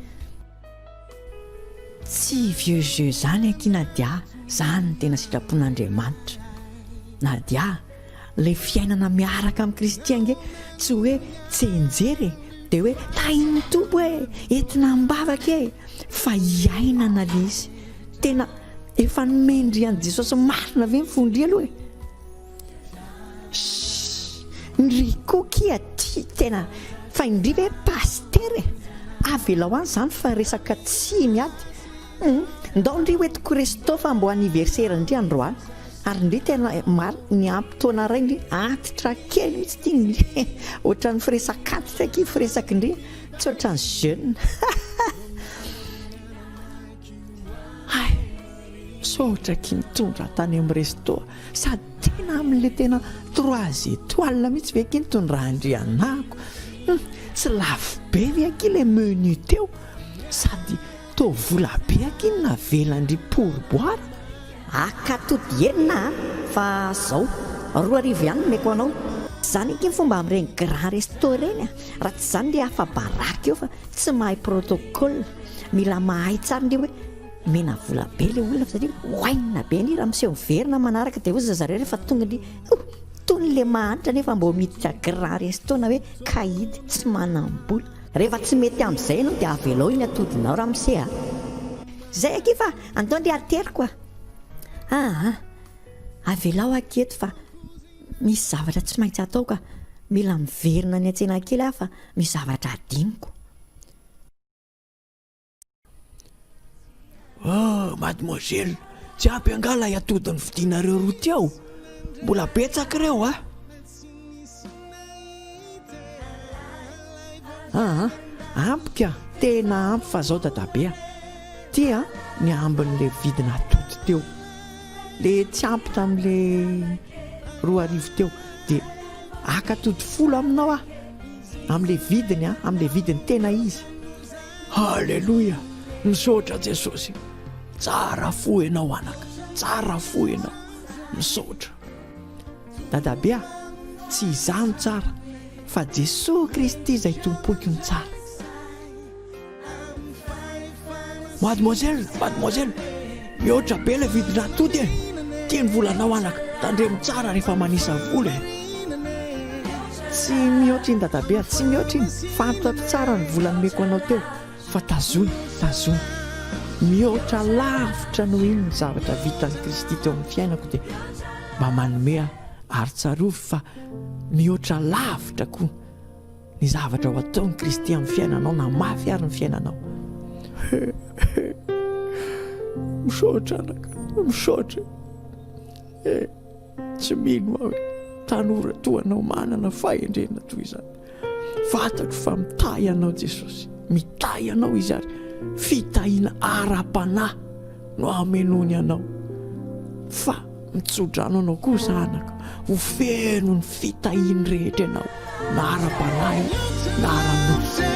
Tsy vieux jeu zany akia Nadia, zany no tena sitrapon'Andriamanitra. Nadia, ilay fiainana miaraka amin'i Kristy ange tsy hoe tsianjery e, dia hoe tahin'ny Tompo e, entina am-bavaka e, fa iainana ilay izy. Tena efa nomendry an'i Jesosy marina ve ny fon-dry aloha e? Shh! Ndry koa kia ty tena fa indry ve pasitera e? Avelao any zany fa resaka tsy miady. Hum! Ndao ndry ho entiko resto fa mbo anniversaire ndry androany. Ary ndry tena marina niampy taona ray ndry antitra kely mihitsy ty ndry. Ohatran'ny firesak'antitra akia firesaky ndry tsy ohatran'ny jeune. Hay! Misaotra akia nitondra tany amin'ny resto sady tena amin'ilay tena trois étoiles mihitsy ve akia nitondran-dry anako? Hum! Tsy lafo be ve akia ilay menu teo? Sady toa vola be akia no navelan-dry pourboire? Akatody enina a! Fa zao, 2000 ihany no omeko anao. Zany akia ny fomba amin'ireny grand resto ireny a! Raha tsy izany ndry afa-baraka eo fa tsy mahay protocole. Mila mahay tsara ndry hoe omena vola be le olona satria oainina be ndry raha miseho miverina manaraka dia hozy zareo rehefa tonga ndry oh tony le mahantra nefa mbô miditra grand resto na hoe caïd tsy manam-bola. Rehefa tsy mety amin'izay ianao dia avelao iny atodinao ramose a! Zay akia fa andao ndry ateriko a! Aa avelao akia eto fa misy zavatra tsy maintsy atao ka, mila miverina any an-tsena kely aho fa misy zavatra adinoko. Oh, mademoiselle, tsy ampy angaha ilay atody novidianareo roa teo? Mbola betsaka ireo a! Aa, ampy ka, tena ampy fa zao dadabe a! Ty a, ny ambin'ilay vidina atody teo, le tsy ampy tamin'le 2000 teo, dia haka atody folo aminao aho. Amin'ilay vidiny an, amin'ilay vidiny tena izy. Haleloia! Misaotra Jesosy. Tsara fo ianao anaka, tsara fo ianao. Misaotra. Dadabe a, tsy izaho no tsara, fa Jesoa Kristy izay tompoiko no tsara. Mademoiselle, mademoiselle, mihoatra be ilay vidin'atody e! Tia ny volanao anaka, tandremo tsara rehefa manisa vola e! Tsy mihoatra iny dadabe a, tsy mihoatra iny, fantatro tsara ny vola nomeko anao teo fa tazony, tazony. Mihoatra lavitra noho iny ny zavatra vitan'i Kristy teo amin'ny fiainako dia mba manome aho ary tsarovy fa mihoatra lavitra koa Ny zavatra ho ataon'i Kristy amin'ny fiainanao na mafy ary ny fiainanao. Misaotra anaka, misaotra. Eh, tsy mino aho hoe tanora toa anao manana fahendrena toy izany. Fantatro fa mitahy anao Jesosy, mitahy anao Izy ary fitahiana ara-panahy no hamenoany anao. Fa Mitsodrano anao kosa anaka, ho feno ny fitahiany rehetra ianao, na ara-panahy na ara-nofo.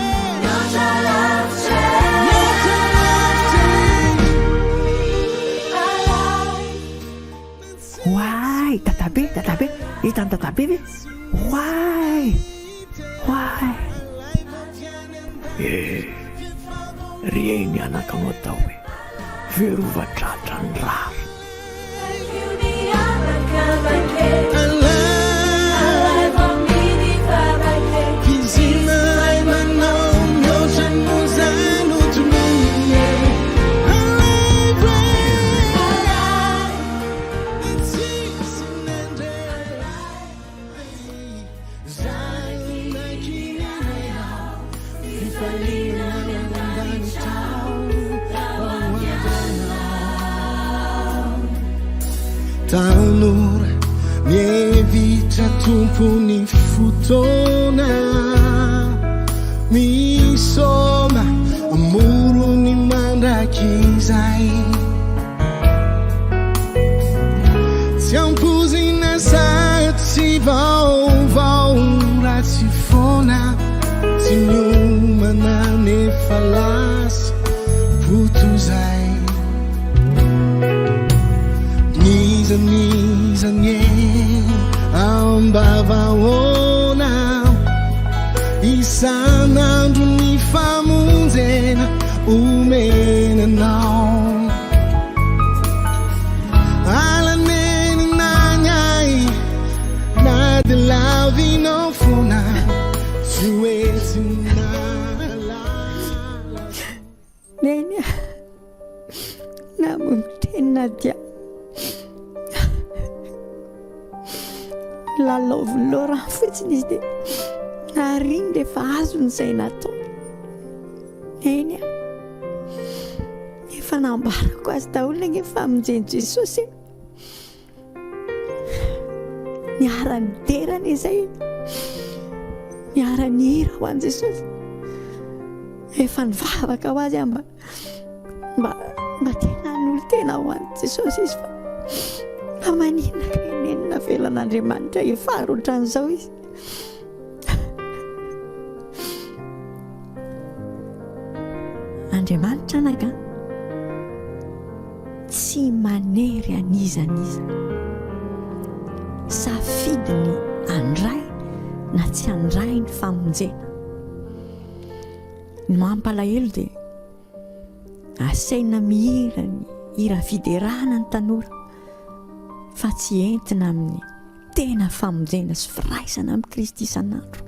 Oay, dadabe, dadabe, hitan'i dadabe ve? Oay! Oay! Eh, reny anaka no atao hoe verova-tratra ny rariny. Tanora mihevitra tompon'ny fotoana Misoma amorony mandrakizay Tsy ampoizina sady tsy vaovao ratsy foana Tsy miomana nefa lasa potozay N'iza n'iza anie ambavahoana Isan'andro ny famonjena omena anao Alanenina ny ahy na dia lavinao foana Tsy hoe tsy nahalala Neny a, namono teny Nadia. Lalaovin'i Laurent fotsiny izy dia nariny rehefa azony izay nataony. Neny a, efa nambarako azy daholo ange famonjen'i Jesosy e. Niara-nidera anie izay e. Niara-nihira ho an'i Jesosy. Efa nivavaka ho azy aho mba mba mba tena hanolo-tena ho an'i Jesosy izy fa fa maninona kay neny navelan'Andriamanitra hifary ohatran'izao izy. Andriamanitra anaka tsy manery an'iza n'iza. Safidiny handray na tsy handray ny famonjena. Ny mampalahelo dia asaina mihira ny hira fiderana ny tanora fa tsy entina amin'ny tena famonjena sy firaisana amin'i Kristy isan'andro.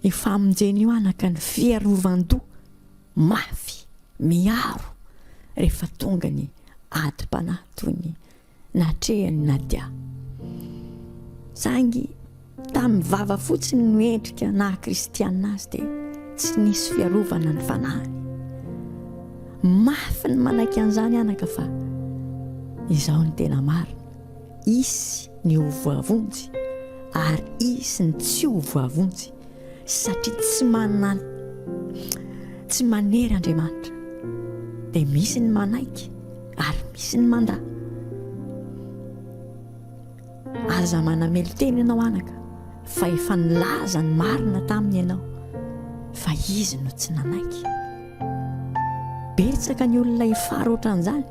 Io famonjena io anaka ny fiarovan-doha mafy miaro rehefa tonga ny adim-panahy toy ny natrehan'i Nadia. Saingy tamin'ny vava fotsiny no endrika naha kristianina azy dia tsy nisy fiarovana ny fanahiny. Mafy ny manaiky an'izany anaka fa izao ny tena marina, hisy ny ho voavonjy ary hisy ny tsy ho voavonjy satria tsy manan tsy manery Andriamanitra dia misy ny manaiky ary misy ny mandà. Aza manamelo-tena ianao anaka fa efa nilaza ny marina taminy ianao fa izy no tsy nanaiky. Betsaka ny olona hifara ohatran'izany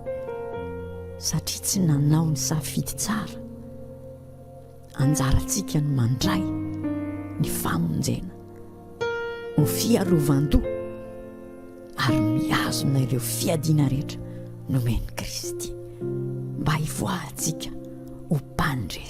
satria tsy nanao ny safidy tsara. Anjarantsika ny mandray ny famonjena ho fiarovan-doha ary mihazona ireo fiadiana rehetra nomen'i Kristy mba hivoahantsika ho mpandresy.